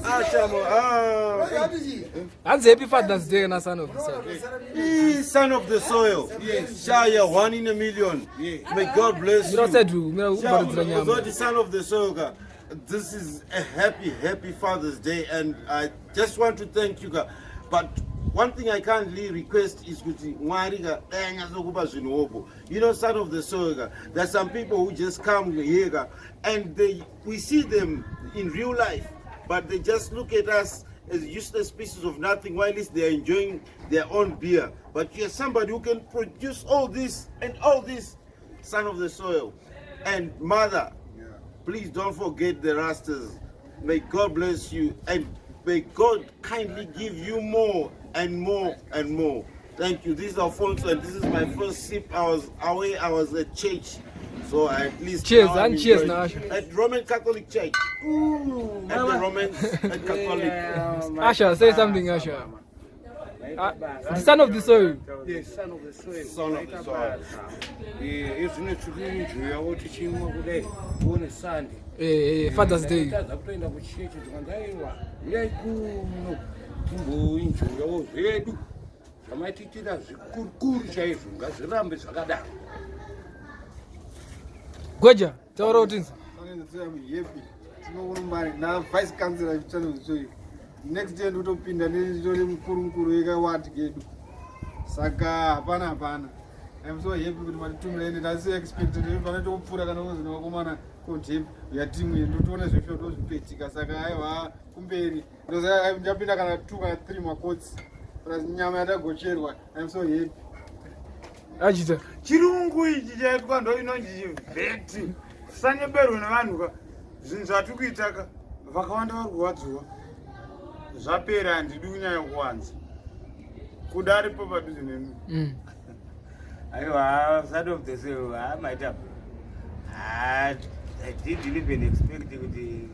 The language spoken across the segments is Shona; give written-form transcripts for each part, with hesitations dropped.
Ah. Hanzi happy Father's Day na son of the soil. Ee, son of the soil. Shaya, one in a million. May God bless Mira you. usaid mira ubaridzira nyama. So the son of the soil, ka, this is a happy, happy Father's Day, and I just want to thank you. ka. But one thing I kindly request is kuti Mwari ka, dai anyatsokupa zvinhu hobho. Son of the soil, ka, there's some people who just come here ka, and we see them in real life, but they just look at us as useless pieces of nothing while least they are enjoying their own beer. But you're somebody who can produce all this and all this, son of the soil. And mother, please don't forget the Rastas. May God bless you and may God kindly give you more and more and more. Thank you. This is Alfonso, and this is my first sip. I was away, I was at church. So I at least Cheers, now I'm and cheers enjoying- now, Asha. At Roman Catholic Church. At the Roman Catholic. Asha, say something, Asha. The son of the soil. Yes, son of the soil. Son of the soil. Izvino tiri kuenjoyawo tichimwa kudai kuone Sunday. Father's Day. Tadza kutoenda kuchechi, tikanzi aiwa, uyai kuno timboenjoyawo zvedu. Zvamaitiitira zvikurukuru chaizvo, ngazvirambe zvakadaro. Gweja, taura utinzi. Happy tinokurumbari na vice councillor chanozoyi. Next year ndotopinda nditori mukuru mukuru wekaward kedu, saka hapana, hapana. I'm so happy kuti matitumira, ende ndasi expected panatokupfuura kana kuzina vakomana kotep yatimu yedu, ndotoona zvesho tozvipetika. Saka aiwa, kumberi ndapinda kana two kana three makotsi plus nyama yatagocherwa. I'm so happy. Achita. Chirungu ichi chaitwa ndo inonzi chivheti. Tisanyeberwe nevanhu ka. Zvinhu zvatiri kuita ka, vakawanda vari kurwadziwa. Zvapera, handidi kunyanya kuwanza. Kuda aripo padhuze nemi. Aiwa, son of the soil, ha, maita. I didn't even expect kuti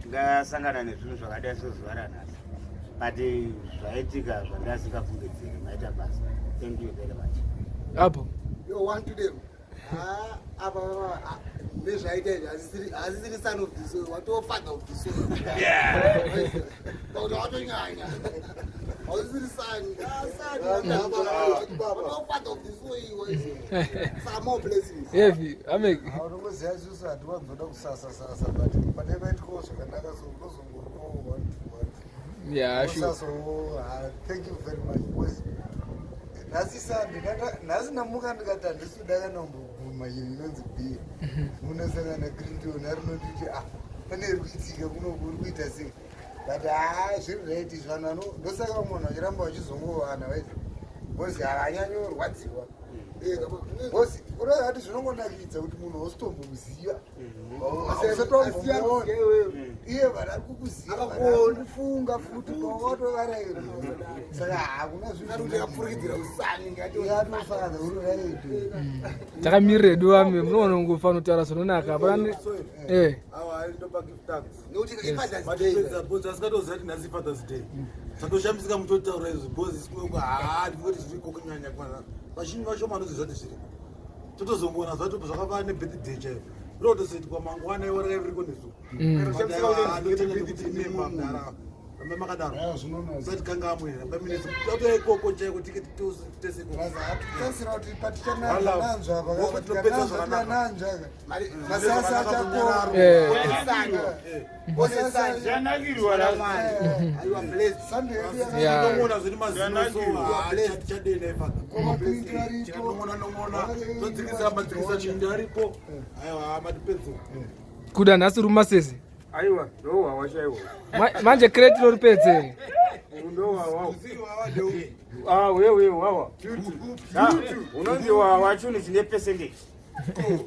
tingasangana nezvinhu zvakadai sezuva ranhasi, but zvaitika zvandasingafungidziri. Maita basa, thank you very much. Apo. Yo, one to them. Ah, apa apa nezvaita izvi, hasisiri son of the soil, watova father of the soil. Pakuti watonyanya, hausisiri son. Ah, son watova father of the soil. Saka more blessings. Heavy. Amek. Unongoziva isusu hatiwanzoda kusasa sasa, but pane vaitwawo zvakanaka, so unozongoripowo one two one two. Yeah, sure. So thank you very much, because nhasi Sunday, nhasi ndamuka ndikati handisi kuda kana kumbobvuma chinhu inonzi bhiya. Munosangana Clinton arinonditi, ah, pane iri kuitika kuno, uri kuita sei? But haa, zviri right izvi. Vanhu vano ndosaka vamwe vanhu vachiramba vachizongovana vaiti because havanyanyorwadziwa, because unoziva kuti zvinongonakidza kuti munhu wausitombomuziva, usatombomona iye, vanhu ari kukuziva, vanhu ari kukufunga futi pawatovarayirwa. Saka hakuna. Kuti akapfurikidzira usani. Zvinhu uri right. Takamirira edu vamwe munoona kungofanira kutaura zvinonaka. Hapana. Awa, ndopa gift tax. Nekuti iFather's Day. Matipedza bhozi, asikatoziva kuti nhasi Father's Day. Tatoshamisika mutotaura izvi bhozi sikungo, haa, ndingoti zviriko kunyanya kwana vazhinji vacho vanoziva kuti zviriko, totozongoona zvato zvakafana nebirthday chaiyo, ndotozoitwa mangwana iwo riri nezuva. Rambai makadaro, usati kangamwe, rambai mine tatoya ikoko chaiko tiketi tese ikoko. Tarisira kuti patichananzva, tikananzva masasa achakora. Zvanakirwa. You are blessed. Sunday yedu. Tinongoona zviri mazino, so tichadena ifata, tikanong'ona nong'ona, todzikisa madzikisa chindu aripo. Aiwa, matipedzo. Kuda nhasi rumasese. Aiwa, ndohwawa chaiwo. Manje crate roripedze. Ndohwawa. Ah, wewe wawa. Unonzi wawa chinhu chine percentage.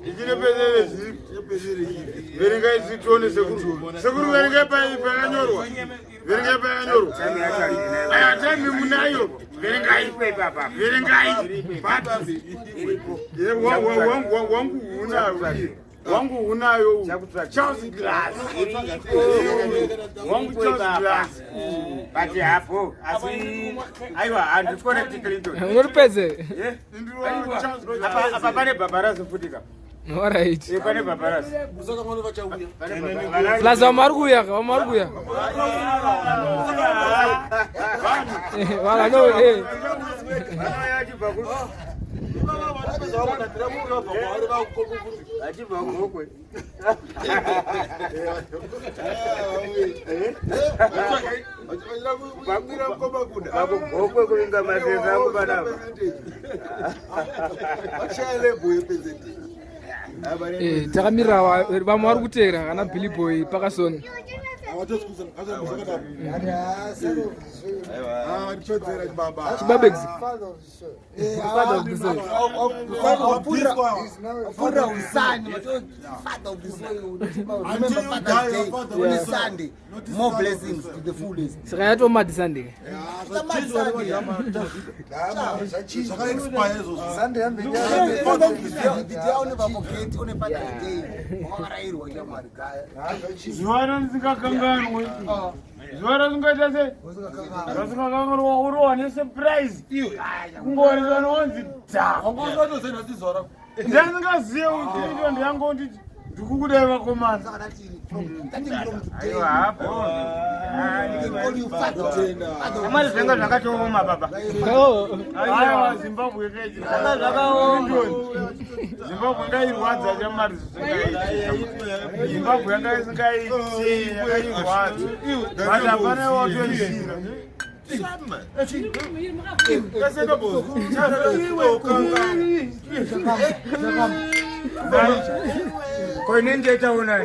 Ichine percentage. Verengai zvitione, sekuru. Sekuru, verengai pakanyorwa, verengai pakanyorwa. Aya, time munayo, verengai, verengai. Wangu unayo, wangu unayo, Charles Glass wangu, Charles Glass. But hapo asi aiwa, handiconnect Clinton. Unoripedze. Charles. Apa pane bhabha razofutika. Alright. Eh, pane bhabharasi. Usaka vachauya. Plus vamwe vari kuuya ka, vamwe vari kuuya. Vanhu vano eh. Achibva kuGokwe. Gokwe kuvinga masesa angu panapa. Eh, takamirira vamwe vari kuteera kana Billy Boy Pakasoni. Chibabex. Father of the soil. Wapfurira usani, father of the soil. Remember Father's Day on a Sunday. More blessings to the fullest. Saka yatova Mad Sunday. The day I'll never forget on a Father's Day. Wakarairwa shamwari gaya. Zuva rasingakanganwe, zuva rasingaita sei, rasingakanganwa, urohwa nesurprise, kungoonekana wanzi dha. Ndangaziye kuti ndo ndiyangonditi ndikukudai vakomana. Saka ndati from today. Aiwa, hapo. We can call you father. Father of Amari zvenga zvakatooma baba. Oh. Aiwa, Zimbabwe Zvanga zvakaoma. Zimbabwe ngairwadza chamari, zvisingaiti. Zimbabwe yanga isingaiti, yakairwadza, but hapana watoishira. Ko inini ndoitaona.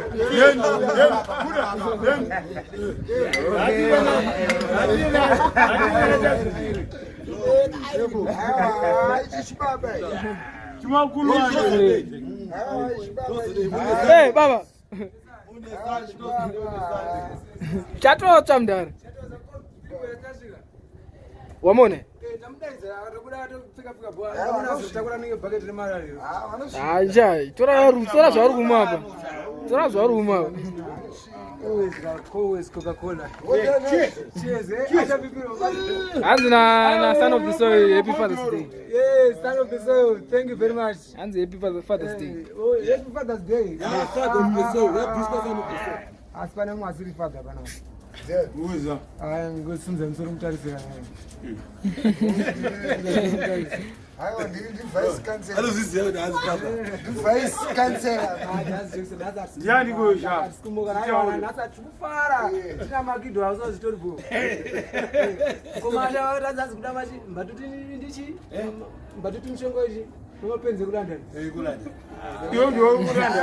Chimakulwane. Eh, baba. Chatotsva mudhara. Wamone? Hacha, tora tora zvauri kumwa apa. Tora zvauri kumwa apa. Hanzi na son of the soil, happy Father's Day. Yes, son of the soil, thank you very much. Hanzi happy Father's Day. Oh, happy Father's Day. Asi pane mumwe asiri father panapa. Uza. Aya, ngosimudza musoro mutarisira naye. Aiwa, ndiri vice chancellor. Vice chancellor. Ndiani kosha? Kufara tina makido hausa zvitori bo komasharatadzazi kuda machi mbatuti ndichi mbatuti mushongo ichi unopenze kuLondon. Iwe ndiwe kuranda.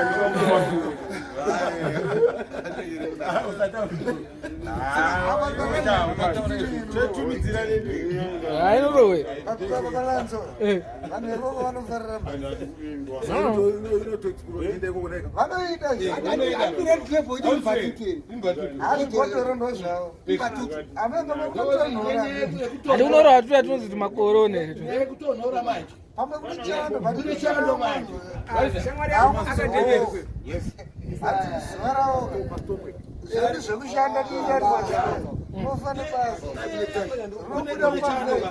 Hayi norowe. Papalanzo. Eh. Vanhu vekoko vanofarira vanoita hazvibhotoro ndozvavo. Amene. Handi unorowa tuya tunonzi tumakorone. Pamwe kune chando, kune chando manje. Zuva ravo zvedu zvekushanda tiiaofane basa rinobuda mumafei.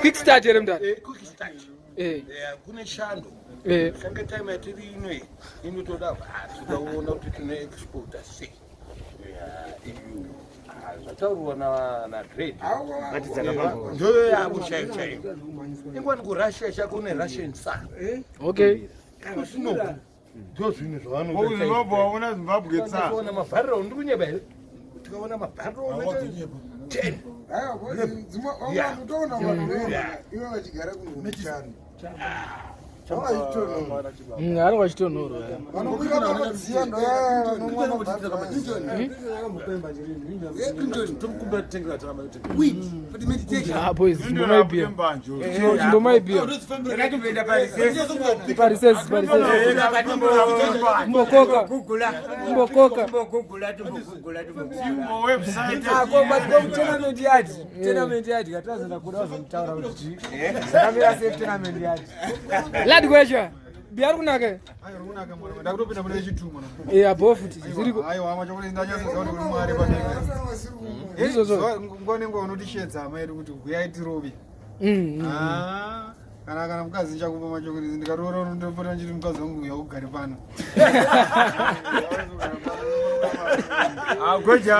Quick start here mudhara. Eh. Kune shando. Eh. Sanga time yatiri inoyi inotoda tikaona kuti tinoexporta sei EU. Zvataurwa nagrade ndoyo yavo chaiyo chaiyo. Ingwani kuRussia chako une Russian sa. Okay. Kusinoku ndo zvinhu Zimbabwe hauna Zimbabwe tsa. zvavanoona mabhariro. Ndiri kunyeba here? Tikaona mabhariro 10. Utoona vanhu ivo vachigara kuchando vavachitonhora. Ari wachitonhorwa. Vanokwira pakadziya ndoyaya vanomwa mabhadhara. Ah boys, chimbomaibia. Chimbomaibia. Ndakatomboenda parisesi. Parisesi, parisesi. Mbokoka. Gugula. Mbokoka. Timbogugula, timbogugula, timbogugula. Website. Tournament yati, tournament yati katazenda kuda kuzomutaura kuti chii zvakamira sei tournament yati. Lad kwesha. Bia ri kunaka. Ndakutopinda mune chitumo. Eh, abo futi. Ziriko. Aiwa, machokuti ndanyatsoziva kuti kuri Mwari padenga. Izvozvo. Nguva nenguva unotishedza hama yedu kuti huyai tirove. Ah, Kana kana mukadzi ndichakupa machokorezi ndikaroora unondopota ndichiti mukadzi wangu uya ugare pano. Agweja.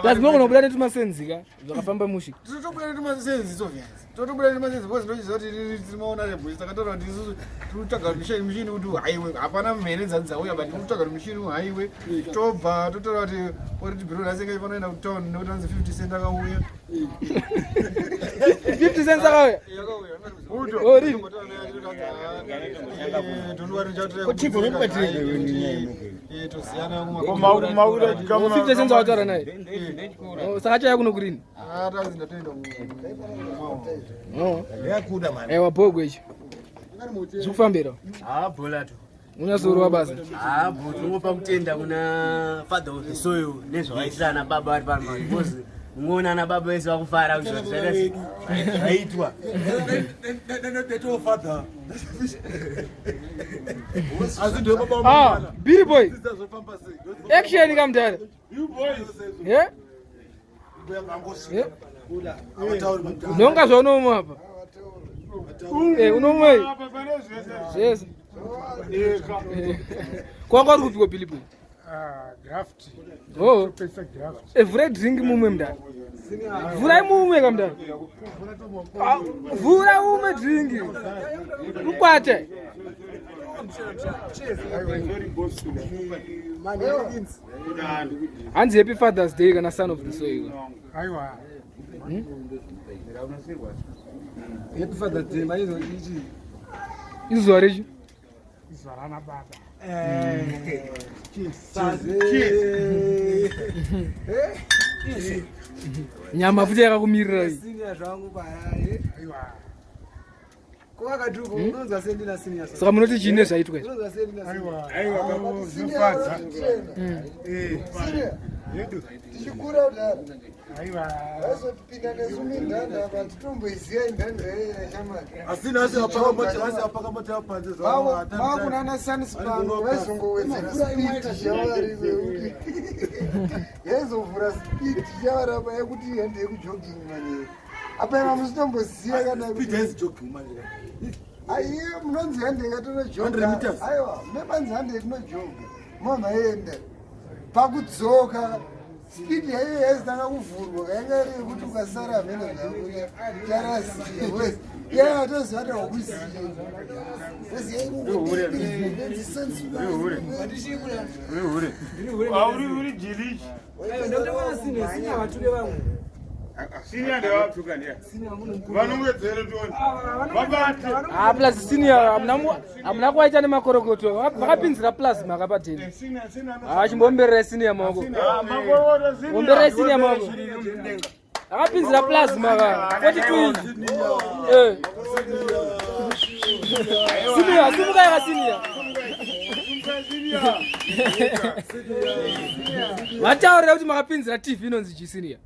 Plus munogona kubuda netumasenzi ka zvakafamba mushe. Totobuda netumasenzi obvious. Totobuda netumasenzi because ndochiziva kuti tiri mahonorable saka totaura kuti isusu tiri kutsvaga mishini mishini kuti haiwe hapana mhere dzati dzauya but tiri kutsvaga kuti mishini haiwe tobva totaura kuti oriti bhiro rasenge panoenda kutown nekuti anzi 50 cent akauya. 50 cents akauya. Oh, really? Oh, 50 cents wataura naye. Oh, saka achauya kuno kurini? Oh. Aiwa bhogo ichi. Zvikufambira. Ah, bhola tu. Unyasorwa basa. Ah, bho tinongopa kutenda kuna father of the soil nezvavaitira ana baba vari pano because ungoona ana baba vese vakufara kuti zvaita zvaitwa. Father. Ah, Billy boy. Action kamdara. You boys. Yeah? Yeah. Nonga zvaunomwa apa. Eh, unomwei? Apa pane zvese. Zvese. Eka. Kwanga uri kupiko Billy boy? Graft. Oh. Pesa graft. Eh, vhurai drink mumwe mudara. Vhurai mumwe kamudara. Ah, vhura umwe drink. Ukwate. Hanzi happy Father's Day kana son of the soil. Aiwa. Happy Father's Day maizo ichi. Izuva rechi. Izuva rana baba. Cheers. Nyama futi yakakumirira iyi. Senior zvangu paharare. Aiwa. Kwakatuko unonzwa sendina senior. Saka munoti chii nezvaitwa izvi? Unonzwa sendina senior. Aiwa. Aiwa zvinofadza. Eh. Yedu. Tichikura kudaro Aiwa. vaizotipinda nesu mindhanda apa titomboiziva indhanda yeshamari. Vakunana Sanispan. Vaizongowedzera speed shavari wekuti yaizovhura speed shavari apa yekuti hende yekujogging manje apa ima musitomboziva kana aiye munonzi hande ikatonojoga. Aiwa, mune hande tinojoga mamaenda pakudzoka speed yaiyo yaizitanga kuvhurwa yanga iri yekuti ukasara hamene zvakuya tarasiye iye atoziva kuti haukuziye. Auri uri jilichi. Senior ndewaptuka ndiya. Vanongedzere tione. Vabate. Ah, plus senior hamuna kuwaita nemakorokoto. Vakapinzira plasma akapateni. Senior senior. Ah, chimbomberera senior maoko. Ah, makorokoto senior. Omberai senior maoko. Akapinzira plasma ka 42 inch. Eh. Senior, simuka yaka senior. Senior. Vataurira kuti makapinzira TV inonzi chi senior?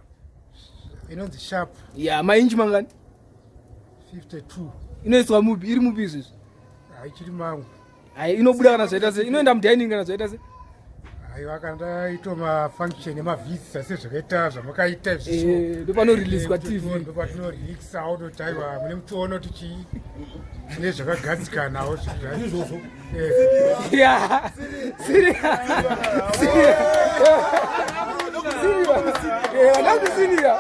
Inonzi Sharp. Ya, mainchi mangani? 52. Inoiswa mupi? Iri mupi izvezvi? Haichiri mangu. Hai, inobuda kana zvaita sei? Inoenda mudining kana zvaita sei? Aiwa, kana ndaito mafunction emavhisi sezvakaita zvamakaita. Eh, ndopanoreleaswa TV. Ndopatinorilikisa kutoti aiwa mune muchiona kuti chii tine zvakagadzikanawo izvozvo. Yeah. Senior. Senior. Senior. Eh, ndakuti senior.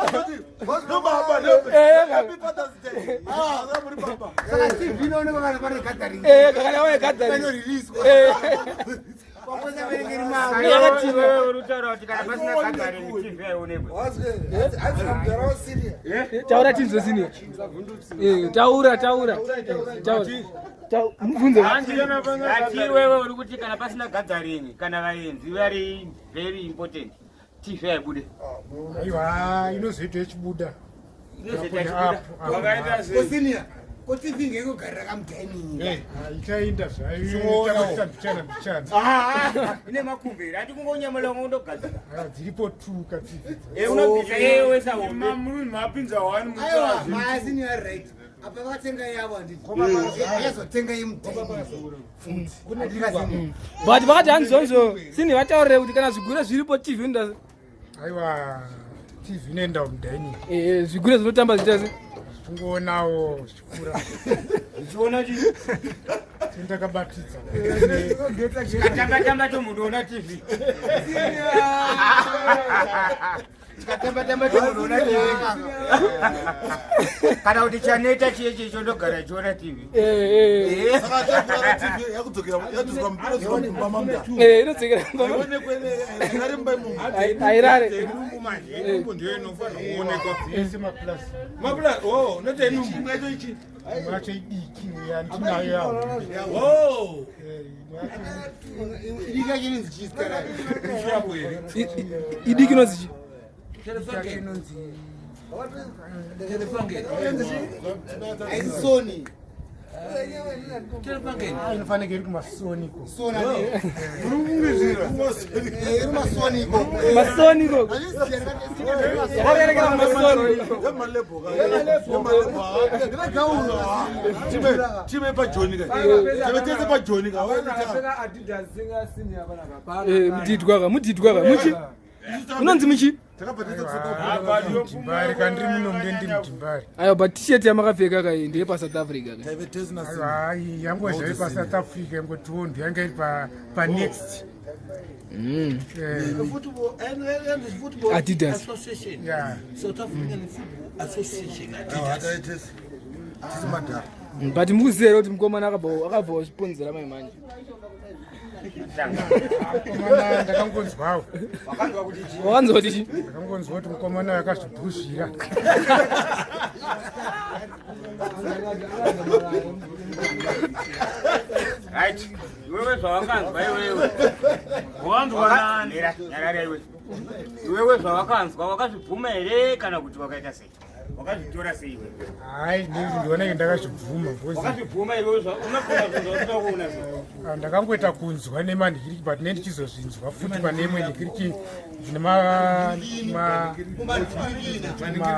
Eh, Saka TV inoonekwa kana pane gathering. Eh, kana waye gathering. Inoreleaswa. Eh. Kwakwesa verenge rimavo. Yakatima. Uri kutaura kuti kana pasina gathering TV haionekwe. Taura tinzwe senior. Eh, taura, taura. Taura. Mubvunze. Ati iwewe uri kuti kana pasina gathering, kana vaenzi vari very important, TV haibude. Aiwa, inozoita ichibuda. Inozoita ichibuda. Senior, ko TV ngekugarira kamudining? Ichainda zvayo, mbichana mbichana. Ine makumbi here? Ati kungonyamula undogadzira. Dziripo two ka TV. Unobvisa yeye wesa hombe. Mapinza one. Aiwa, maasenior, right. Apa vakatenga yavo handiti. Yazotenga yemudheni. But vakati hanzonzo sini vataurire kuti kana zvigure zviripo TV inoda. Aiwa TV inoenda mudining. Eh, zvigure zvinotamba zviita se? Zvichingoonawo zvichikura. Zvichiona chii? Ndakabatidza. Chikatamba tamba tomunoona TV. Chikatamba tamba tomunoona TV. Kana kuti chaneta chiye chicho ndogara chiona TV. Eh, eh. Saka TV yakudzokera yadzoka mupira mumba mamda. Eh, inodzokera mumba. Aionekwe mumba imomo. Airare. Inumbu manje, inumbu ndiyo inofanira kuonekwa. Yese maplus. Maplus, oh, not inumbu. Yacho ichi. Yacho idiki yandinayo yawo. Oh. Idiki yacho inonzi chii zita rayo? Idiki inonzi chii? Inonzi Haisi Sony. Inofanike iri kumasoni ko. Sony. Iri kumasoni iko. Masoni iko. Yakarerekera kumasoni. Time pajoni ka. Time tese pajoni ka. Eh, mudhidwa ka, mudhidwa ka. Muchi. Unonzi muchi? Mudhimbari kandiri muno munde ndiri mudhimbari. Ayo but t-shirt yamakapfeka ka iyi ndeye paSouth Africa ka. Aiwa yangu zvairi paSouth Africa yangotiwo ndiyanga iri panext. Adidas. Association. Yeah. South African Football Association. Adidas. But mukuziva here kuti mukomana akabva wazviponzera mai manje. Mukomana ndakangonzwawo. Wakanzwa kuti chii? Ndakangonzwa kuti mukomana akazvibhuzvira. Right. Iwewe zvawakanzwa iwewe. Wakanzwa nani? Nyarara iwe. Iwewe zvawakanzwa wakazvibvuma here kana kuti wakaita sei? Wakazvitora sei iwewe? Hayi ndiona ke ndakazvibvuma because Wakazvibvuma iwewe unobvuma zvinhu zvausina kuona sei? Ndakangoita kunzwa nemanhikiriki but ne ndichizozvinzwa futi pane imwe nhikiriki dzine Makuwa.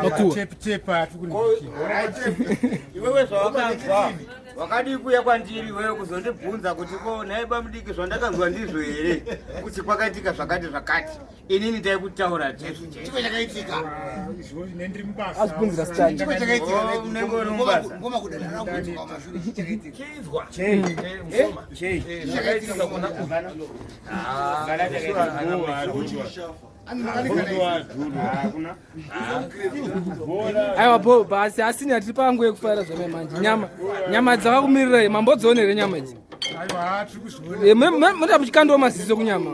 matepetepe atiri kunhikiriki. Iwewe zvawakanzwa wakadii kuuya kwandiri iwewe kuzondibvunza kuti ko nhai bamudiki zvandakanzwa ndizvo here kuti kwakaitika zvakati zvakati inini taikutaura chaizvo chaizvo. Chiko chakaitika. Izvo ne ndiri mubasa. Azvibvunzira stand. Chiko chakaitika. Oh, munenge uri mubasa. Ngoma kudadana kudzoka mashure. Chii chakaitika? Chinzwa. Chei? Zvakaitika kuna Hapana chakaitika. Hakuna. Aiwa bo basi asini hatiri pangu yekufarira zvamai manje. Nyama nyama dzakakumirirai mambodziona here nyama idzi? Aiwa tiri kuzviona. Eh, munoita muchikandiwa maziso kunyama.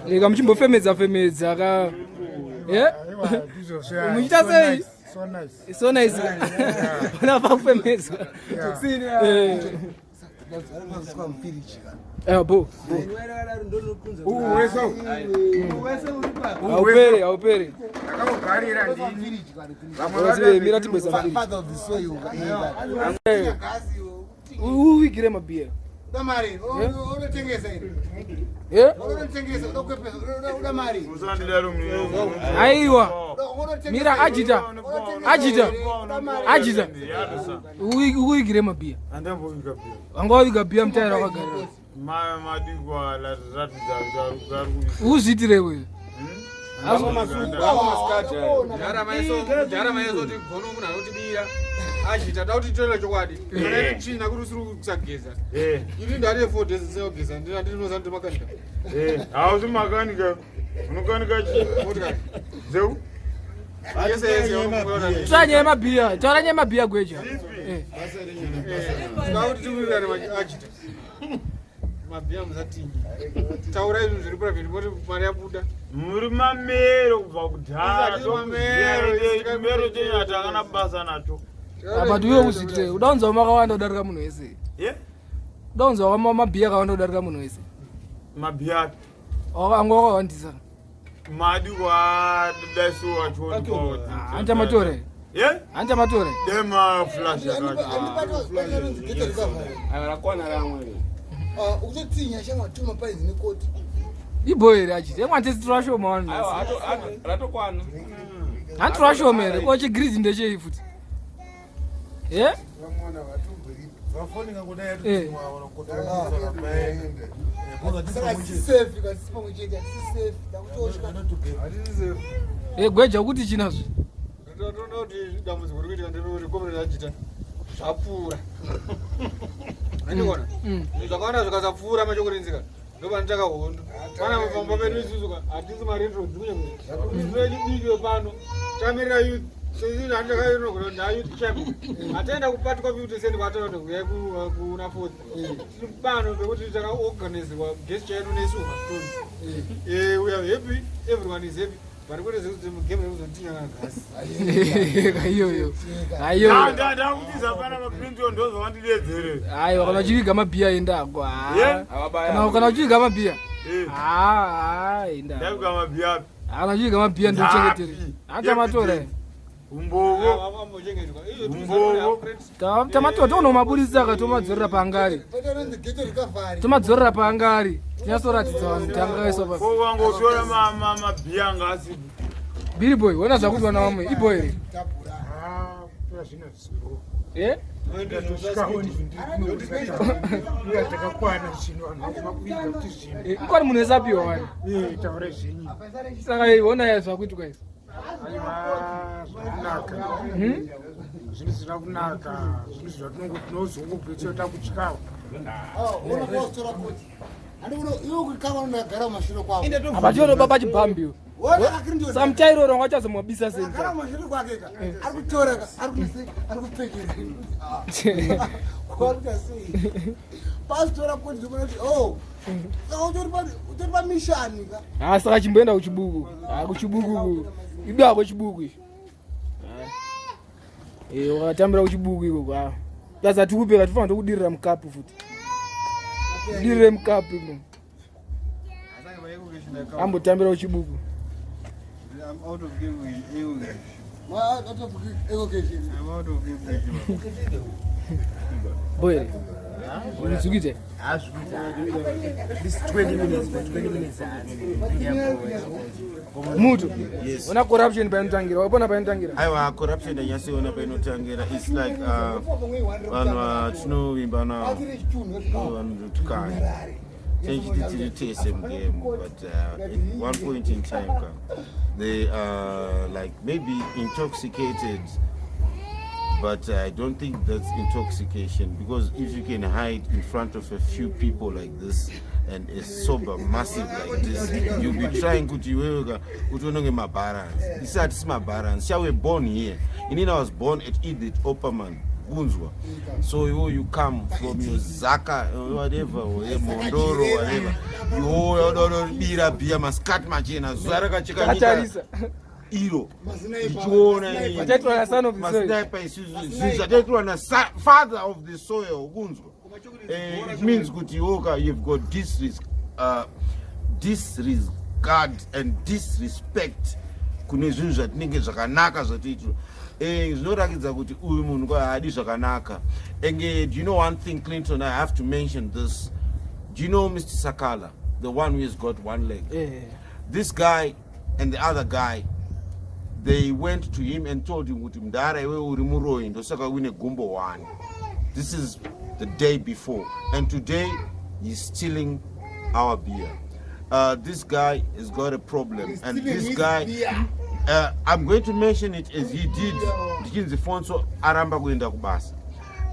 Eh, kamuchimbofemedza femedza ka. Eh? Aiwa ndizvo zve. Muchiita So sei? nice, So nice. So nice. Ona pakufemedzwa. Eh. Aiwa bo. Uweso. Hauperi, hauperi. Ndakakugarira ndini. Vamwe mira timboisa mufiriji. Father of the soil. Eh. Uwigire mabhiya. Uda mari, unotengesa here? Eh? Unotengesa, uda kukwepesa, uda mari. Musandidaro mune. Aiwa. Mira ajita. Ajita. Ajita. Uwigire mabhiya. Andamboviga bhiya. Wanga waviga bhiya mutaira wakagarira. Madikwa ratidza kuti ari kuviga. Uzviitire wewe. Jara maiso kuti gono munhu anotibira achita da kuti titorere chokwadi kana iri tsvina kuti usiri kusageza ini ndari 4 days ndisina kugeza ndinoza ndi makanika. Hausi makanika. Unokanika chii? Motikari Zeu? yese yese yaunofungura. Taura nyaya yemabhiya. Taura nyaya yemabhiya gweja. Eh. Da kuti tiwirirane achita mabhiya musatinyi taurai zvinhu zviri private moti mari yabuda. Muri mamero kubva kudhara. Isati mamero, Mero chenyu hatakana basa nacho. But uye uzviitire. Uda kunzwa makawanda kudarika munhu wese. Ye? Uda kunzwa mabhiya akawanda kudarika munhu wese. Mabhiya api? Anga wakawandisa. Madikwa daiso achioni. Handichamatore. Ye? Handichamatore. Dema flash akacho. Rakwana ramwe. Ukutotsinya shamwa tuma painzi nekoti. Ibo here achiti. Emwa tesi turashoma vanhu. Ratokwana. Hanti turashoma here. Ko chigirizi ndechei futi? Eh? Eh, gweja kuti chinazvo Toona kuti dambudziko riri kuitika nderekuti komrade ajita zvapfuura. Andikuona? Zvakawanda zvikasapfuura machokurinzika ndopanotanga hondo. Pana pamba pedu isusu ka hatisi maretro kunyange. Isu vechidiki vepano tamirira youth sezvizvi handakainogona kuti ndayouth champion. Hataenda kupati kwaFifty Cent kwataura kuti huyai kuna fourth. Tiri pano pekuti takaorganizirwa guest chaino neSilverstone. Eh, we are happy, everyone is happy. Vari kuita zvekuti mugame rekuzotinyanga gasi. Iyoyo. Aiyo. Ndakutiza pana maClinton ndozvavandidedzere. Aiwa kana uchiviga mabhiya enda ako. Kana kana uchiviga mabhiya. Ah, ah, enda. Ndaviga mabhiya api? Kana uchiviga mabhiya ndochengetere. Hata matora. Umbovo. Umbovo. Tamatora tonomaburitsa ka tomadzorera paangari. Tomadzorera paangari. Tinyatsoratidza vanhu kuti anga akaiswa papi. Ko wangotora mabhiya anga asipo. Billy boy, wona zvakuitwa navamwe. Iboy here? Eh? Ikwani munhu wese apiwa wani. Saka wona zvakuitwa izvi. Aiwa, zvakunaka. Zvinhu zvisina kunaka, zvinhu zvatinozongobvisa takutyawo. Apa chiona baba chibhambi. Samutairo ranga achazomwabisa sei. Agara mashure kwake ka. Ari kutora ka, ari kuise, ari kupfekera. Kwakuita sei? Pasitora kuti ndikuona kuti oh. Saka utori pa utori pa mission ka. Ah, saka chimboenda kuchibuku. Ah, kuchibuku. Idu ako chibuku ichi. Eh, wakatambira kuchibuku ikoko. Ah. Sasa tikupe katifanira tokudirira mukapu futi. Dirire mukapu imo. Ambotambira kuchibuku. I'm out of game. Out of education. I'm out of game. Boy. Unizukite. This 20 minutes, 20 minutes. Mutu. Yes. Ona corruption painotangira. Wapona painotangira. Aiwa, corruption yanyasiona painotangira. It's like vanhu vatinovimba navo vanotukanya tenchiti tiri tese mugame, but at one point in time ka, they are like maybe intoxicated, but I don't think that's intoxication, because if you can hide in front of a few people like this and a sober massive like this, you'll be trying kuti iwewe ka kuti unonge mabalance isati simabalance. Shall we born here? Inini I was born at Edith Opperman Kunzwa. So you come from your Zaka, whatever, Mondoro, whatever. You bira bia maskati machena zuva rakacheka nyika Takatarisa. iro ndichiona inini. Vachaitirwa na son of the soil. Masniper isusu zvinhu zvataitirwa na father of the soil kunzwa. It means kuti iwoka you've got disregard and disrespect kune zvinhu zvatinenge zvakanaka zvatoitirwa. Zvinoratidza kuti uyu munhu kwa haadi zvakanaka. Enge, do you know one thing, Clinton? I have to mention this. Do you know Mr. Sakala, the one who has got one leg? Yeah. This guy and the other guy, they went to him and told him kuti mudhara iwe uri muroyi ndosaka uine gumbo one. This is the day before, and today he's stealing our beer. This guy has got a problem, and stealing this his guy beer. I'm going to mention it as he did ndichinzi Fonso aramba kuenda kubasa.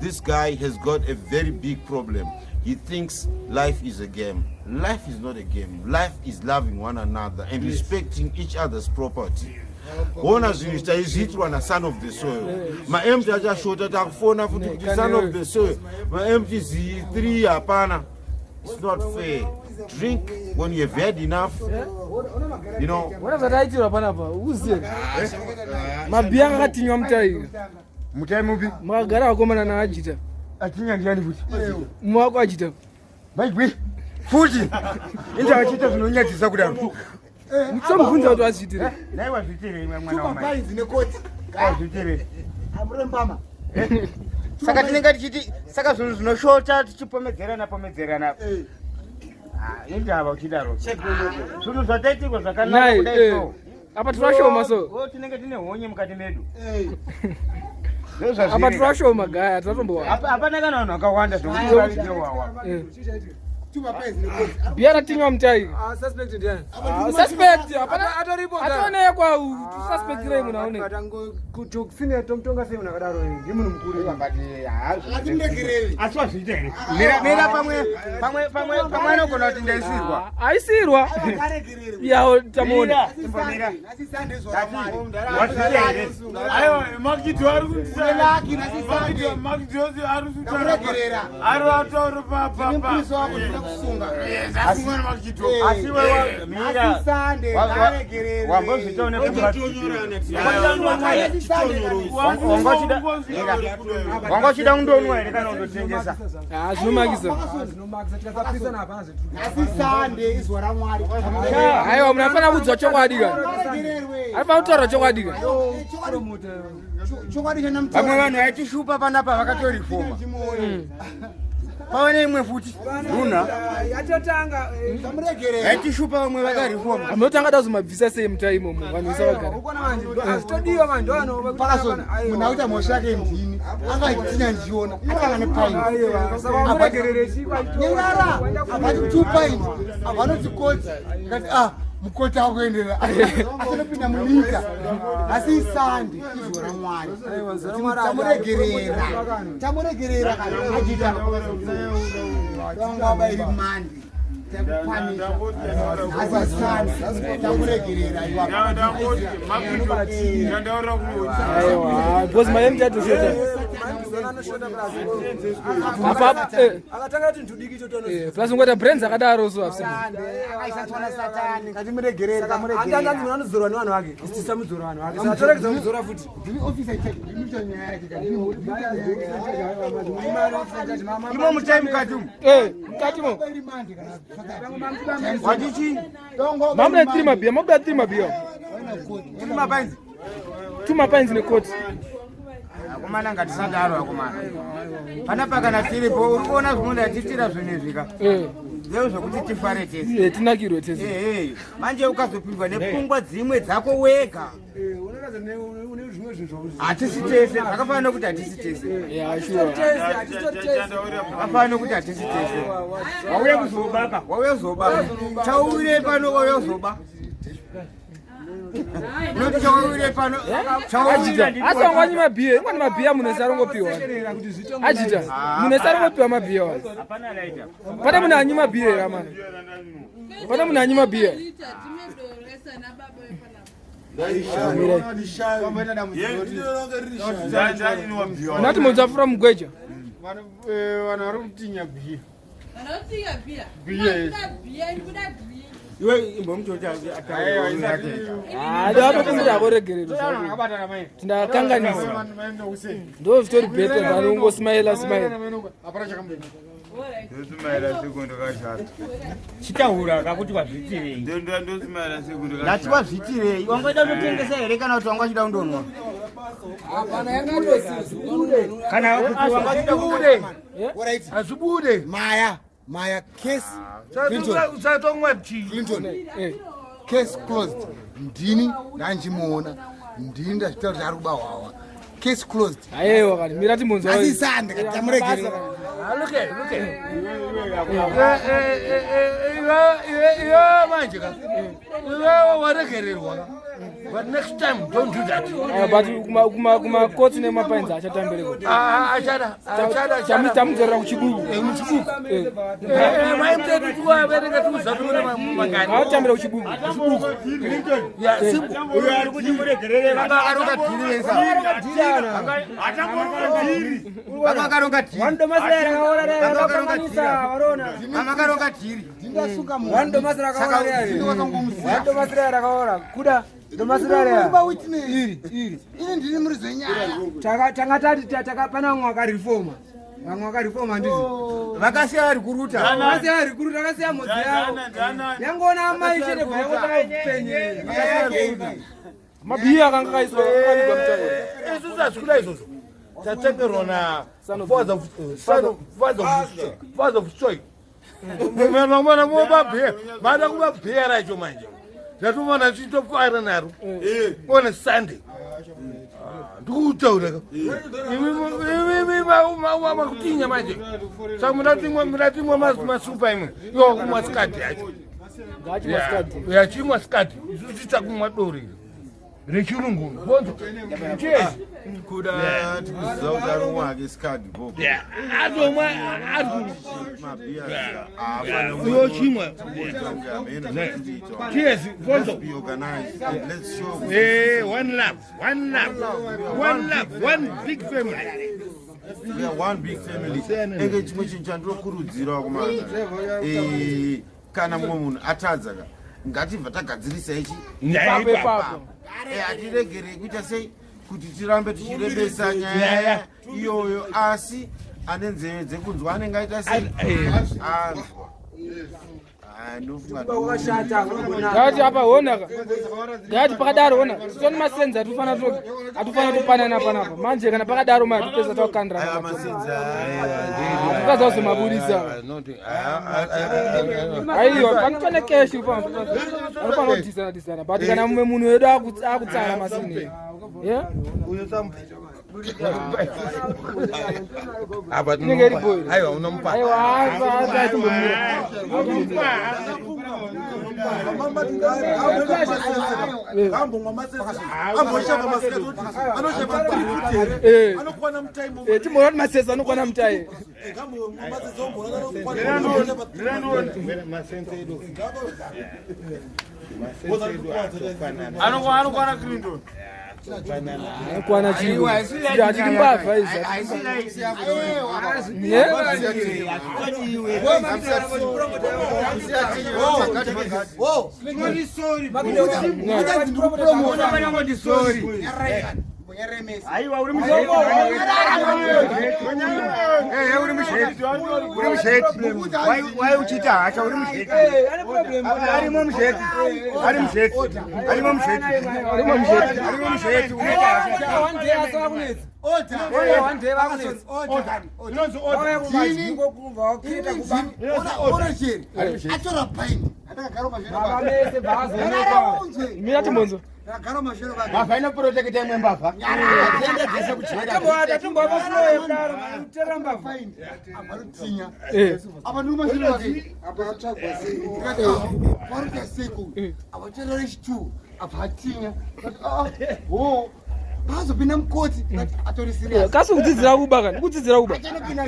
This guy has got a very big problem. He thinks life is a game. Life is not a game. Life is loving one another and respecting each other's property. Ona zvinhu taizviitirwa nason of the soil. Maempty achashota, takufona futi kuti son of the soil maempty z3 hapana. It's not fair. Drink when you've had enough. Wona zvataitirwa panapa. Uziye. Mabhiya anga akatinywa mutai. Mutai mupi? Makagara vakomana naajita. Atinya ndiani futi? Mumwe wako ajita. Maigwi. Futi. Inda achiita zvinonyadzisa kudaro. Musamubvunza kuti wazviitire. Nai wazviitirei mwana wamai? Painzi nekoti. Wazviitirei? Amurembama. Saka tinenge tichiti saka zvinhu zvinoshota tichipomedzerana pomedzerana. Ah, indava uchidaro. Zvinhu zvataitirwa zvakanaka Nai, kudai eh. so. Apa tirashoma so. Oh, tinenge tine honye mukati medu. Apa turashoma gaya turatombowa. Hapana kana vanhu vakawanda zvokuti vavige wawa. Bhiya ratinywa mutai. Ah, suspect ndiani? Ah, suspect hapana Atoripo. Atonekwa suspect rei munhu aonekwa. Sine tomutonga sei munhu akadaro ndi munhu mukuru. Asi wazviita here? Mira mira pamwe pamwe pamwe pamwe anogona kuti ndaisirwa. Aisirwa. Yawo tamuona. Imbomira. Wazviita here? Aiwa, makidho ari kundisa. Makidho ari kutaura. Ari ataura pa pa pa. Asungwa namakidho. Asi wewe mira. Wambozviita une pfungwa. Wanga uchida kundonwa here kana kundotengesa? Ah, zvinomakisa. Zvinomakisa tikasapisa hapana zvetu. Aiwa munofanira kuudzwa chokwadi ka. Anofanira kutaura chokwadi ka. Vamwe vanhu vaitishupa panapa vakatorifoma. Pava neimwe futi runa Yatotanga vaitishupa vamwe vakarifoma. Munotanga da kuzomabvisa sei mutai imomo vanhu vese vagara. ukona manje azvitodiwa manje ndovano munhu akuita mhosva yake ndini angaitsinya ndichiona atanga Aiwa, saka wamuregerere chii kwaito- nepaininyarara abvati two pint abvanoti koti ndikati ah mukoti akuenderera asanopinda munyika asi isande izvo ramwari tamuregerera tamuregerera kana achiita vangaba iri mandi takupanisha asi isande tamuregerera Ndangoti makidho ndandaura kuti Aiwa, because maemti atoshota. Apa Akatanga kuti ndudiki chotono. plus ungoita brains akadaro so afsi. akaisatwa satani ngatimuregerere Andanzi munhu anodzorwa nevanhu vake. Isu tisamudzora vanhu vake. Saka toregedza kumudzora futi. ndini officer ndinoita nyaya yake Imo mutai mukati umu. Mukati mo. Watichi Mamuda 3 mabhiya, mabuda 3 mabhiya. tiri mapainzi. 2 mapints nekoti. Akomana ngatisadaro akomana. Panapa kana tiripo uri kuona zvinoda tiitira zvinhu izvi ka. Ndezvo zvekuti tifare tese. Tinakirwe tese. Ehe, manje ukazopindwa nepfungwa dzimwe dzako wega. Hatisi tese, zvakafanana nekuti hatisi tese. Yeah, sure. Zvakafanana nekuti hatisi tese. Wauya kuzoba ka, wauya kuzoba. Chaurire pano wauya kuzoba. Unoti chaurire pano, chaurire Ajita. Asi wangwanyi mabhiya, ingwani mabhiya munhu ese arongopiwa. Ajita. Munhu ese arongopiwa mabhiya wani. Pane munhu anyi mabhiya here amana? Pane munhu anyi mabhiya. Unati mudzafura mugweja. Vanhu vari kutinya bhiya. Iwe imbomutoti Ah, ndavatokumbira hako regerero zvako. Akabatana mai. Ndakanganisa. Ndo zvitori better than ungosmaila smaila. Hapana chakamboita. Ndosimaira sekondo kashata. Chitaura kakuti wazviitirei. Ndosimaira sekondo Ndati wazviitirei. Wangoida kutengesa here kana kuti wanga uchida kundonwa? Kana kuti wanga uchida Hazvibude. Hazvibude. maya maya case Usatomwa chii. Clinton case closed ndini ndandichimuona ndini ndazvitaura kuti ari kuba hwawa case closed Aiwa kani mira timbonzwa. asi sande kati tamuregerera Look at, look at. Iwe manje ka. Iwe waregererwa ka. But next time don't do that. Ah, but kuma kuma kuma kotsi nemapints achatambereko. Ah, achada, achada, achada. Tamudzorera kuchibuku. Muchibuku. Mai mtetu tuwaverenga tuzatumira mangani. Autambira kuchibuku. Ya, simple. Uyo ari kuti muregerere vanga akaronga dhiri vese. Vanga vakaronga dhiri. Vanga vakaronga dhiri. Vanga vakaronga dhiri. ndindasunga Kuda iri iri ini ndini muri zvenyaya Tanga tati pana vamwe vakarifoma. Vamwe vakarifoma handiti. Vakasiya vari kuruta. Vakasiya vari kuruta, vakasiya mhodzi yavo. Yangoona amai chete bva yangotanga kupenyera. Mabhiya akanga akaiswa akavigwa mutai. Isusu hazvikuda izvozvo. Tatengerwa na father of son of father of soil. Mwana muba bhiya. Mada kuba bhiya racho manje. Tatomana tichitofara naro. On a Sunday. Ndikutaura makutinya manje. Saka muda timwa masupa imwe. Iwo kumwa sikati yacho. Ngachimwa sikati. Ya, chimwa sikati. Isu tichakumwa dori rechirungu. Bonzo. Cheers. Kuda tikuziva kuti ari wake skadi bobo. Atomwa ari Uyo chimwa. Cheers. Bonzo. Be organized and let's show Eh, one love, one love, one love, one big family. We are one big family. Enge chimwe chinhu chandinokurudzirawo kumana, kana mumwe munhu atadza ka, ngatibva tagadzirisa ichi. Ipapo ipapo. Hatiregerei kuita sei kuti tirambe tichirebesa nyaya iyoyo, asi ane nzeve dzekunzwa anenge aita sei anzwa. Ah, ndofunga. Ngati apa honaka, ngati pakadaro hona titoni masenzi atufana topanana panapa manje. Kana pakadaro ma tupesa takukandira. Aiwa, masenzi. Tukadza kuzomabudisa. Aiwa, panotone keshi anofana kudhisana dhisana, but kana mumwe munhu wedu akutsara masini. Yeah? Apa Inenge iri boy. Aiwa, unomupa. Aiwa, apa atimbomira. Ambomwa masese, amboshava masikati kuti anoshava 3 futi here? Anokwana mutaimo. Timboona kuti masese anokwana mutai. Ngambomwa masese omboona anokwana. Masense edu. Masense edu atofanana. Anokwana Clinton. Anokwana chii? Hatidi mbavha izvi. Yeah? Aiwa, uri musheti, uri musheti, uri musheti. Wai uchiita hasha? Uri musheti, arimo musheti, ari musheti, arimo musheti. Arimo musheti. Arimo musheti, unoita hasha. One day asava kunetsa. One day vakunetsa. Orecheri atora paini atakagara Mese bvazoonekwa. Mira timbonzo. Ndakagara mashure. Mbavha inoprotekta imwe mbavha, dziende dzese kujera. Abanotinya. Apa ndiri mashure vake, apa atsvagwa sei? Varuta seko apa torera rechitu, apa atinya ho paazopinda mukoti atori serious. Kasi kudzidzira kuba kani? Kudzidzira kuba. Achanopinda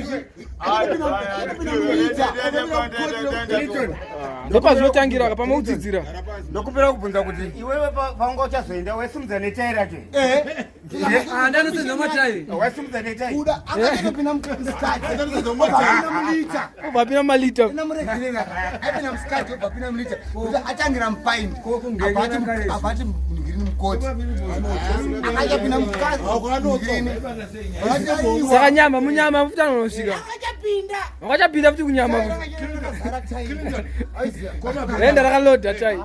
achanopinda muita. Ndopazvinotangira ka, pamwe kudzidzira. Ndokupera kubvunza kuti iwewe paunga uchazoenda waisimudza netai racho? Ndanosenza matai. Waisimudza netai. Kuda akatopinda musikati, obvapinda mulita. Ubvapinda malita. Inamuregerera, aipinda musikati, obvapinda mulita kuti atangira mupaindi, abvati munhigirini mukoti, akachapinda mukati munhigirini. Saka nyama munyama futi anonosvika. Akachapinda. Wakachapinda futi kunyama futi. Renda rakalodha tai.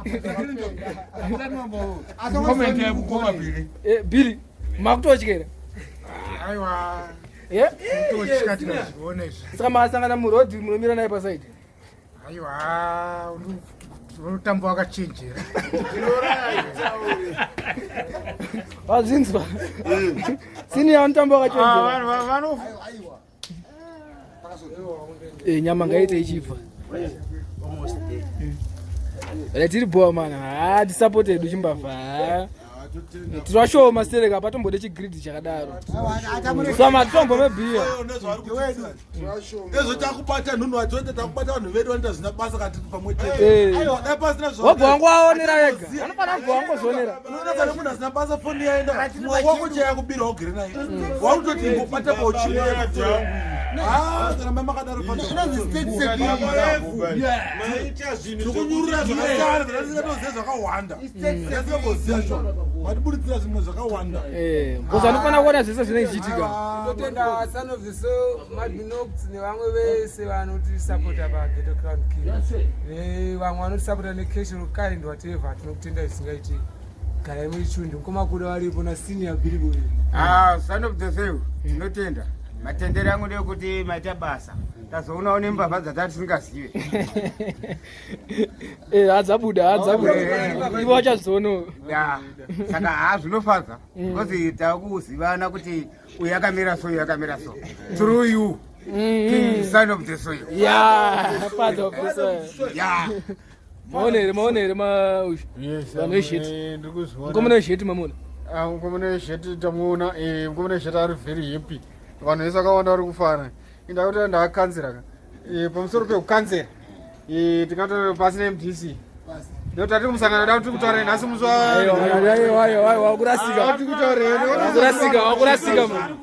Comment yekukoma Bili. Bili makutotyera. Aiwa. Ye? Totya, tikazviona izvi. Saka makasangana murodhi munomira naye pasaidi? Aiwa, unotamba wakachenjera. Wazvinzwa sini yaunotamba wakachenjera. Vanhu. Nyama ngaite ichibva. Tiri boa mana, ha, tisapoti hedu chimbavha. Ha, tirashoma stereka patombode chigridi chakadaro, sama titombo mebhiya. Ezvo takubata nhunhu wachoita, takubata vanhu vedu vanoita zvina basa katiri pamwe chete. Dai pasina. Wabva wangu waonera ega, anofana kubva wangozvionera. Unoona kana munhu asina basa, foni yaenda, wako chaya kubirwa, ugere naye, wakutoti ingobata pauchini. Kana mai makadaro, tikunyurira zvakasiyana zvatatisingatoziva zvakawanda, tasingamboziva zvo vatiburitsira zvimwe zvakawanda. Because anofana kuona zvese zvinenge zvichiitika. Totenda Son of the Soil, Madminox nevamwe vese vanotisapota paGhetto Crown King, nevamwe vanotisapota necash or kind, whatever. Tinokutenda zvisingaiti. Garai muichundi mukomakuda varipo nasenior Billy. Ah, Son of the Soil, tinotenda. Matendero angu ndeyekuti maita basa. Tazoonawo nembavha dzatati tisingazive. Eh, hadzabuda hadzabuda ivo vachazvionawo. Ya, saka haa zvinofadza because takuzivana kuti uyu akamira so, uyu akamira so, through you, King son of the soil. Yeah, father of the soil. Yeah. Maona here, maona here ma vanhu vesheti. Mukomana wesheti mamona. Ah, mukomana wesheti tamuona, eh, mukomana wesheti ari very happy. Vanhu vese vakawanda vari kufara. Inda kuti ndakakanzera ka. Eh, pamusoro pekukanzera. Eh, tingatora pasi neMDC. Ndokuti tati kumusangano da kuti kutaura nhasi musi wa Aiwa, aiwa, aiwa, aiwa, wakurasika. Tati kutaura Wakurasika, wakurasika man.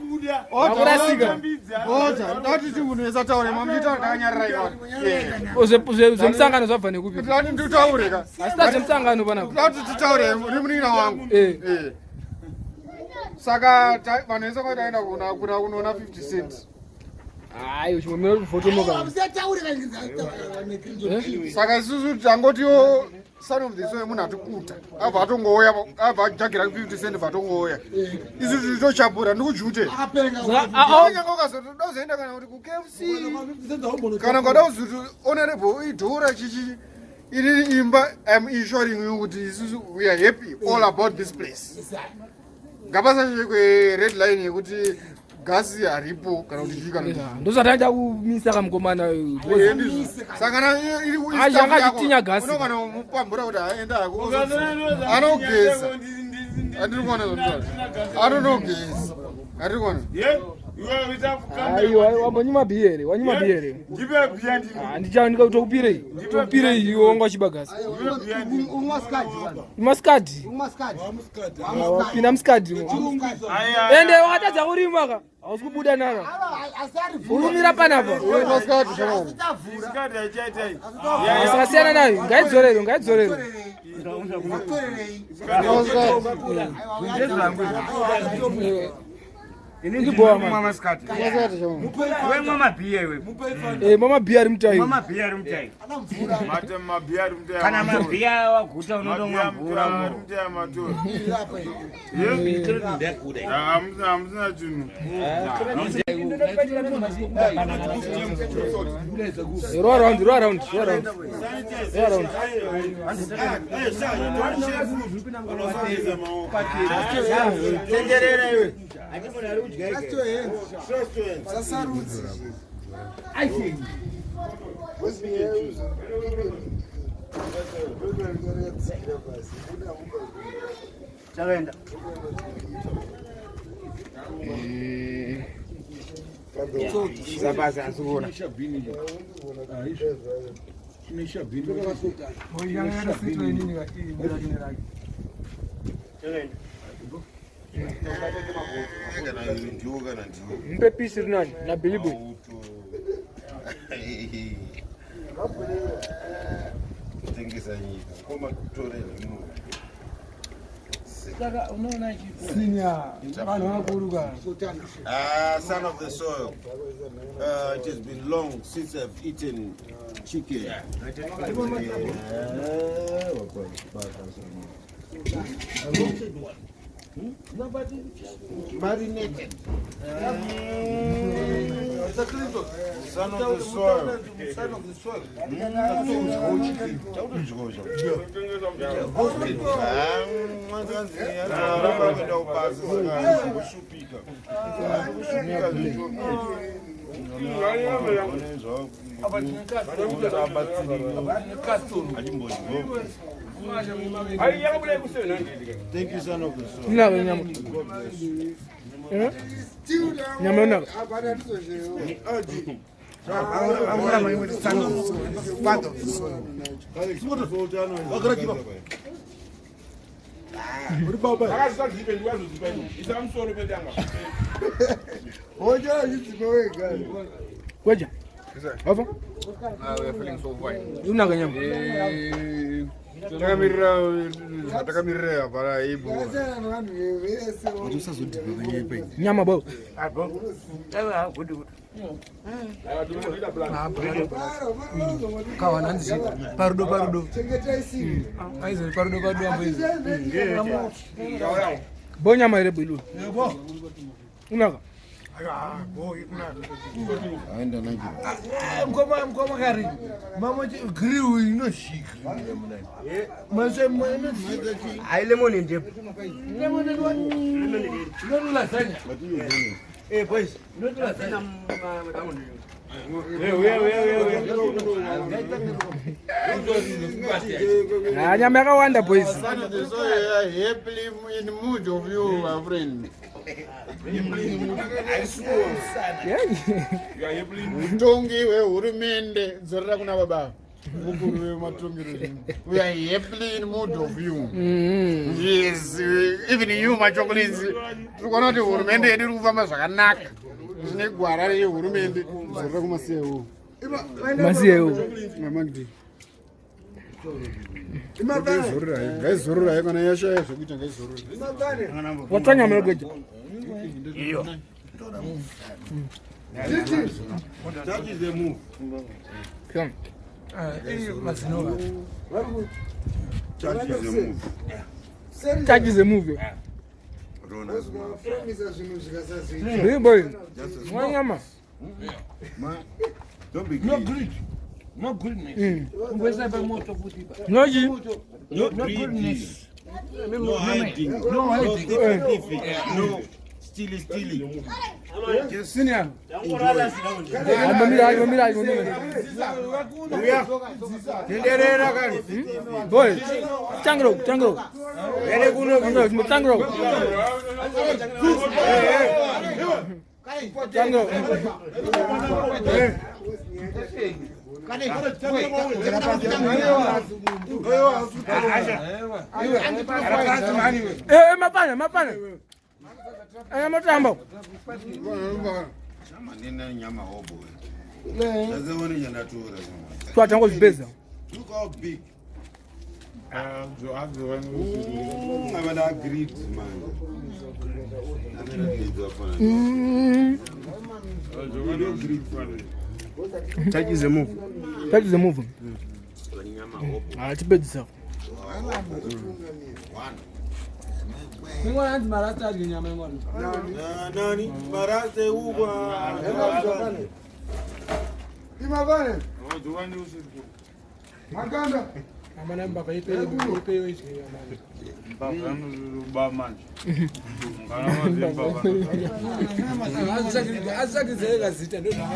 Wakurasika. Oja, ndati ti munhu wese ataure, mamuchitaura ndakanyarara iwana. O, Zvemusangano zvabva nekupi? Ndati nditaure ka. Asi zvemusangano panapa. Ndati titaure uri munin'ina wangu. Eh. Eh. Saka vanhu vese kwataenda kuna kuna kunoona 50 cent. Hayi, chimwe mira kufotomoka. Saka isusu tangotiwo son of the soil munhu atikuta abva atongouya abva ajagira 50 cent bva atongouya isusu titochapura ndikujute nyange ukazotoda kuzoenda kana kuti kuKFC kana ukada kuzoti honorable idhura chichi inini imba im insuring you kuti isusu we are happy all about this place. Ngapasashekwe red line yekuti gasi haripo kana kuti chii kana kuti chii. Ndozvatanga kumisa kamukomana. Eh, ndizvo. Saka na iri Ah, zvanga zvitinya gasi. Unogona kumupambura kuti aenda hako. Anogeza. Andiri kuona zvanditaura. Anonogeza. Andiri kuona. Aiwa, aiwa, wambonyima bhiya here? Wanyima bhiya here? Ah, ndichanika tokupirei. Tokupirei iwe wanga uchiba gasi. Maskadi. Wapinda muskadi. Ende wakatadza kurima ka. Hausi kubuda naro. Urumira panapa. Asakasiyana nayo. Ngaidzorerwe, ngaidzorerwe. Iri boa, man. Masikati. Wemwa mabhiya iwe. Eh, mama bhiya ari mutai. Mwa mabhiya ari mutai. Kana mabhiya waguta unotomwa mvura. Hamusina chinhu. Roll around, roll around, roll around. Roll around. Tenderera iwe. Sasarudzi. Chakaenda. Zapasi asi kuona. Mpe pisi rinani na Billy Boy. Kutengesa nyika koma kutorera munhu. Saka unoona senior vanhu vakuruka. Ah, son of the soil. It has been long since I've eaten chicken. Marinated. Son of the soil. Son of the soil. Thank you, son of the soil. Inaka nyama. God bless you. Eh? Nyama inaka. Father of the soil. Kweja. Hapa. Ah, we are feeling so fine. Inaka nyama. Takamirira takamirira hapana ibo. Nyama bo. Kawana hanzi parudo parudo. Aizori parudo parudo amboizvo. Bo nyama here bilu. Inaka. Mkoma mkoma kari. Mama grill inoshika. Mase mwana Hayi lemon nje. Lemon lemon lasagna. Eh boys. Not lasagna. Ha, nyama yakawanda boys. Son of the soil, I happily in mood of you, my friend. Mutongi wehurumende dzorera kuna baba mukuru wematongero ezvinhu. We are happily in mood of you. Yes, even you machocolates. Tiri kuona kuti hurumende yedu iri kufamba zvakanaka. Zvine gwara rehurumende. Dzorera kumasiyewo. Masiyewo. Mamagdi. Ngaizororai, ngaizororai kana yashaya zvekuita ngaizororai. Watsva nyama yegweja. Iyo. That is the move. Come. Mazinova. That is the move. Touch is a movie. Wazvimaframisa zvinhu zvikasazoita. Hey boy. Mwa nyama. Don't be No greedy. greed. No greediness. Kumboisa pamoto futi. No chi? No No greedy. greediness. No hiding. No hiding. No thief, thief. No stealy, stealy. Just Senior. enjoy. Mamira, mamira, mamira. Tenderera kani. Boy. Tangro, tangro. Ere kuno. Tangro, tangro. Tangro. Eh, mapana, mapana. Aya matamba. Chama nena nyama hobo. Ndazoona chandatora. Twatango zvibeza. Look how big. Avana greed man. Avana greed vafana. No greed. Touch is a move. That is the move. Nyama hobo. Ah, chipedzisa. One. Ingwana hanzi marasta adye nyama ingwana. Na- Nani? Marase uba. Imavane. Maganda. Amana mbavha ipeyo ipeyo idye nyama. Azvisakidza zita ndozvaa.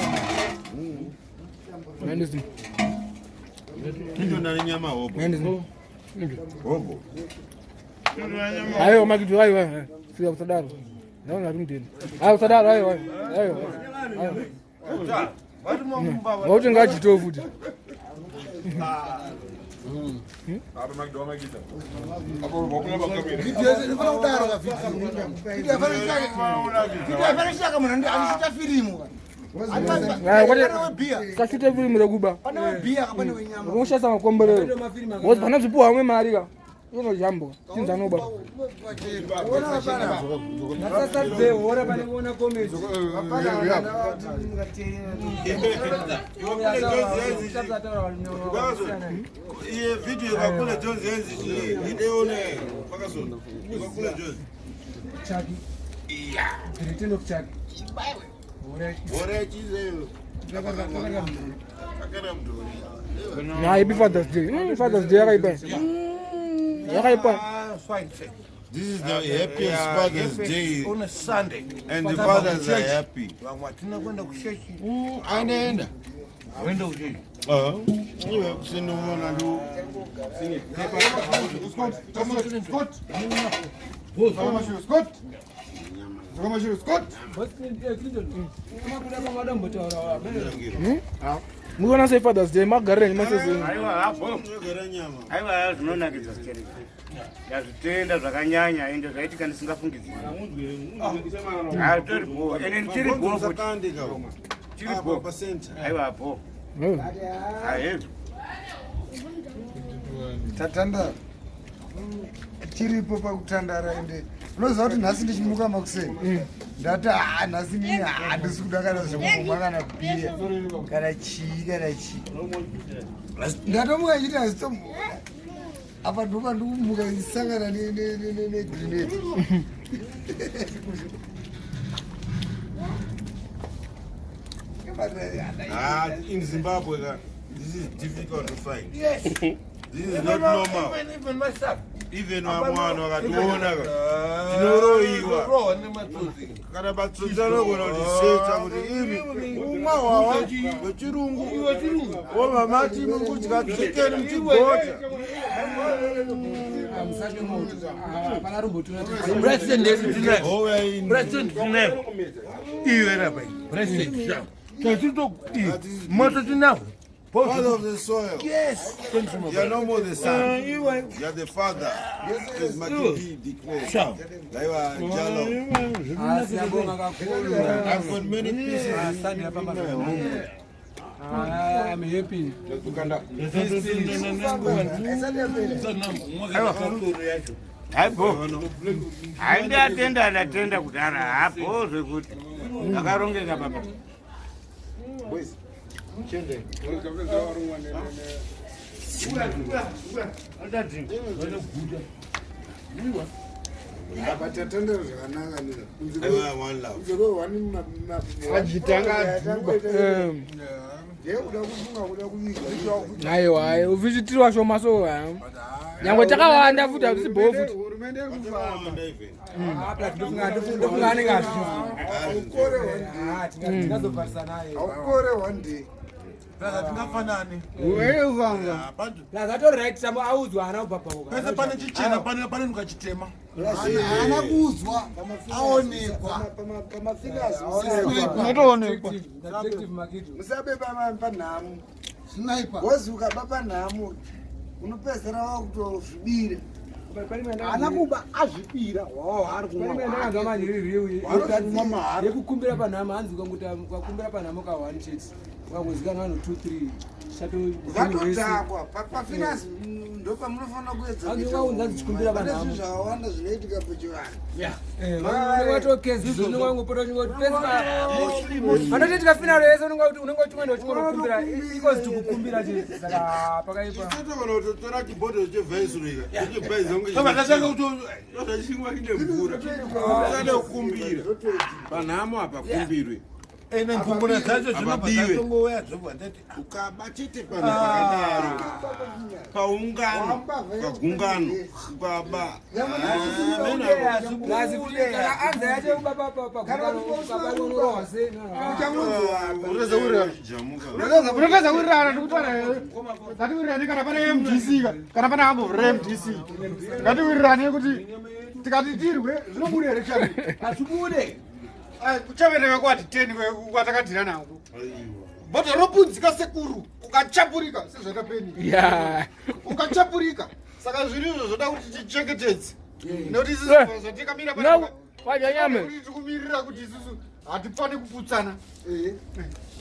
Nandisi. Ndicho ndane nyama hobo. Nandisi. Hobo. Aiwa makitu aiwa. aiwa. Siya kusadaro. Ndaona ari mudeni. Aiwa kusadaro aiwa. Aiwa. Aiwa. Ngauti ngachitowo futi. Video inofana kudaro ka video. Video hapana chaka munhu anoshita firimu ka. Aiwa kwete Pane webhiya. kasite firimu rekuba. Pane webhiya ka pane wenyama. Unoshandisa makomborero. Wozi pana zvipuwa amwe mari ka. Unojambuka. Chinzi anoba. Ona hapana. Masasadzehora pane kuona comedy. Iye video yakakula Jones yenzi ideone pakazona. Yakakula Jones. Chaki. Ritendo kuchaki. Bora chizeyo. Akana mdori. Na happy Father's Day. Father's Day yakaipa. Yakaipa. This is the happiest Father's Day On a Sunday. and the fathers are happy. Vamwe hatina kuenda kushechi. Anoenda. Waenda kushechi. Ah. Iwe kusinoona ndo. Scott, Scott. Scott. Scott. Mukuona sei Father's Day magarire nemasezeni. Aiwa hapo. Unogara nyama. Aiwa zvinonakidza stereki. Ndazvitenda zvakanyanya ende zvaitika ndisingafungidziri. Ah, tori bho. Ende ndichiri bho futi. Sakandika. Chiri bho. Pa center. Aiwa bho. Ahe. Tatanda. Tiripo pakutandara ende unoziva kuti nhasi ndichimuka makuseni ndati haa nhasi nini handisi kuda kana zvekumwa kana bhiya kana chii kana chii ndatomuka ndichiti hazitomuka apa ndopa ndikumuka ndichisangana negrenade. Ah, in Zimbabwe, this is difficult to find. Yes. This is not normal. Even, even myself. Even vamwe vanhu vakationa ka tinoroiwa Rohwa nematsotsi. Kana matsotsi anogona kutisetsa kuti imi umwa hwawa wechirungu wobva mati mukudya chicken muchigota. President yedu tinayo. President tinayo. Iyo erapa iyi. President tinayo. Tachitokudii. Moto tinawo. Father of the soil. Yes. Thank you, my You are no more the son. You are- You are the father. As Matibi declared. Sure. Aiwa, Jalo. Ah, siyabonga kakhulu. I've got many pieces. Ah, Sunday yafamba zvakanaka. Ah, I'm happy. Haibo, haindatenda, ndatenda kudhara hapo zvekuti akarongeka baba. Patatendera zvakanaka nina. Aiwa, one love. Ndeyekuda kufunga kuda kuviga. Aiwa, aiwa, uvichitiri washoma so nyangwe takawanda futi hatisi bhoo futi. Hurumende iri kufamba. Ah, plus ndofunga anenge azviziva. Haukore one day. Ah, tingazovharisa naye. Haukore one day. Brother, tingafanani. Weuvanga. Plus atori right samo audzwa haana kubhabhauka. Pese pane chichena, pane nukachitema. Haana kuudzwa, aonekwa. Pamafigures. Unotoonekwa. Detective Makito. Musabe panhamu. Wozi ukaba panhamu unopedzisira wakutozvibira. Haana kuba, azvibira. Wawo ari Pane ndakanzwa manje iri real Vanozvimwa mahara. yekukumbira panhamo, hanzi ukangoita ukakumbira panhamo ka one chete ukangozikanwa vanhu 2 3 shato. Vatodhakwa pafinance, ndopamunofanira kuedza. Hanzi ukaunza dzichikumbira Pane panhamo. zvinhu zvakawanda zvinoitika pachivanhu. Watokezi unongangopota panotoitika finalo yese unenge uchingoenda uchingorokumbira ikozi tikukumbira chete, saka pakaipa. Totogona kutotora chibhodhoro chevhaisroika chechibhaiza kunge Vakatanga kuto chimwa chine mvura. Usade kukumbira panhamo, hapakumbirwe. Ene mvungura dzacho dzinobva Apabiwe. dzatongouya dzobva dzati Ukaba chete panhu pakadaro, paungano, pagungano, ukaba. Plus kana anza yacho kubapapagungano sei? Unotadza kuwirirana ndikutaura ngatiwirirane kana pane MDC kana pane hambo reMDC, ngatiwirirane kuti tikati tirwe zvinobuda here chani? Hazvibude. Kuchavereka kwati 10 kwatakadhira nako bhodho ropunzika sekuru, ukachapurika sezvakapeni. Ukachapurika, saka zvinhu izvo zvoda kuti tichengetedze nekuti isusu zvatikamira No, kwanyanyame. kuti tikumirira kuti isusu hatifani kuputsana.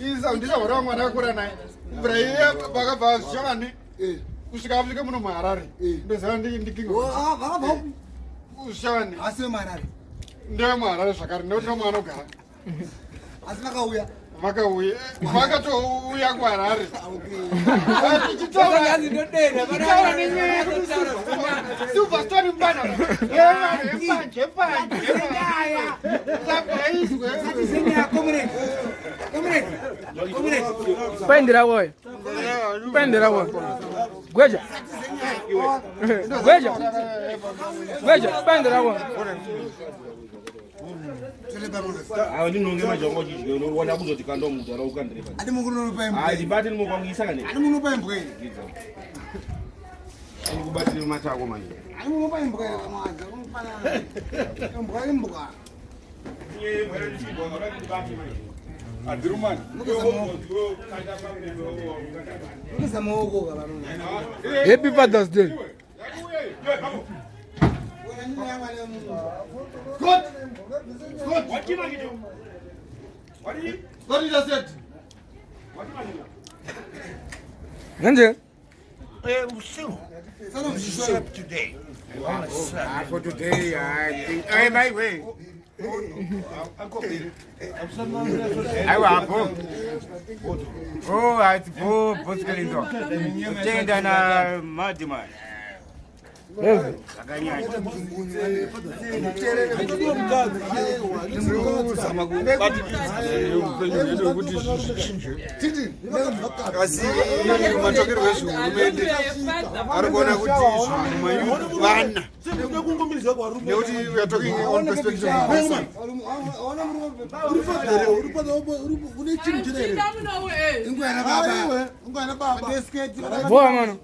Isa ndisahora vamwe vandakakura naye kubvira iye vakabva Zvishavane kusvika vasvike muno muHarare, ndoziva ndiking. Vakabva Zvishavane. Asi vemuHarare? NdevemuHarare zvakare nekuti nomwe anogara. Asi vakauya? Vakauya, vakatouya kuHarare. Hanzi ndodena, Tichitaura nenyaya yekuti Silverstone mubana yemanje manje sabvaizwe. Paendera woyo, paendera woyo, gweja, gweja, gweja, paendera woyo. Ndinonge manje wanga uchidya unoona kuzoti kanda mudhara ukandire. Adi mukunonopa imbwa. Ndibate nimokwanguisa kane. Adi munopa imbwa. Ndikubatire matako manje. Adi munopa imbwa kamwanza unofanana. Imbwa imbwa. Adhirumani. Mugeza maoko kavanona. Happy Father's Day. Scott! Scott! Scott just said. Nje. Usiku. Slept today. Ah, for today, I think. Hey, my way. Aiwa, hapo. Oh, ati bo bosikalindo. Tenda na Madman. Ndikuzama kubatikidza upenyu hwedu hwekuti zvinhu zvichinje. Asi matokerwo ezvihurumende ari kuona kuti zvinhu mayouth vana nekuti we are talking on perspective of my son. Boa mano.